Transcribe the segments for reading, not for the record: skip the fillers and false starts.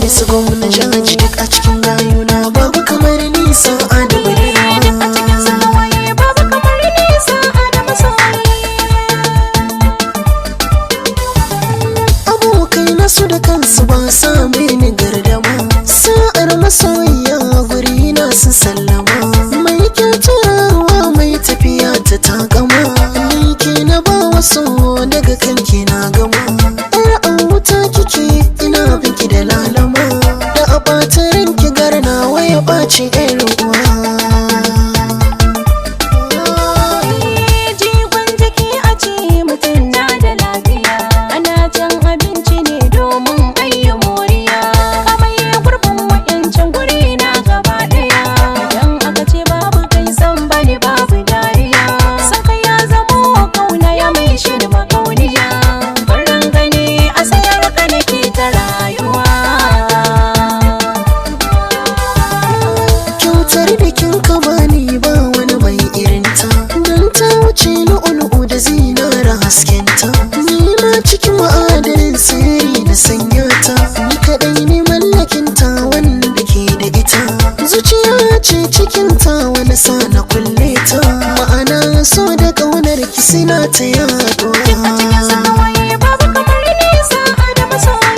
Hamisu gwamna jaji, duk a cikin gayuna babu kamar ni sa'a da Duk a cikin budurwa. Sawaye babu kamar nisa da masoyi. Abokai na su da kansu ba sa mini gardama, sa'ar masoyiya guri na sun sallama. Mai kyautarawa, mai tafiya ta takama, ni ke na ba wasu daga kanki na gama. Yar wuta kike, ina binki da lalama, da a ɓata ranki garna waya ɓaci yar uwa. Jigon jiki a ce mutum na da lafiya, ana cin abinci ne domin ayyi moriya. Kamar gurbin wa'yancan guri na gaba ɗaya, idan aka ce babu kai san bani babu dariya. Saka ya zamo kauna ya mai shi da makauniya, farin gani a sayar ka nake ta rayuwa. Kyautar da kin ka bani ba wani mai irinta, don ta wuce lu'ulu'u da zinara haskenta. Ni ma cikin ma'adanin sirri na sanya ta, ni kaɗai ne mallakinta wanda ke da ita. Zuciya ce cikinta wani sa na kulle ta, ma'ana so da ƙaunar ki suna ta A cikin yaduwa. Sawaye babu kamar nisa da masoyi.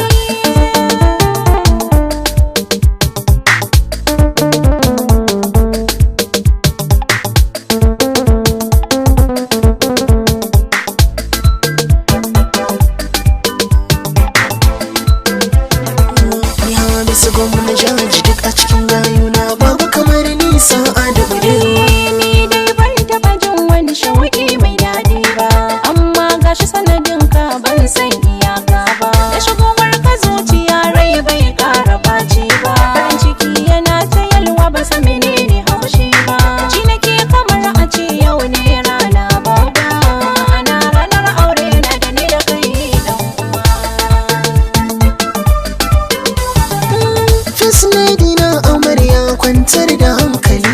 Ni Hamisu gwamna jaji, duk a cikin gayuna babu kamar ni sa'a da budurwa. Ni dai ban taɓa jin wani shauƙi mai daɗi ba, amma gashi sanadin ka ban san iyaka ba. Da shigowar ka zuciya rai bai ƙara ɓaci ba, farin ciki yana ta yalwa ba san menene haushi ba. Ji nake kamar a ce yau ne rana babba, ma'ana ranar aure na da ni da kai ɗan uwa. First lady na amarya, kwantar da hankali.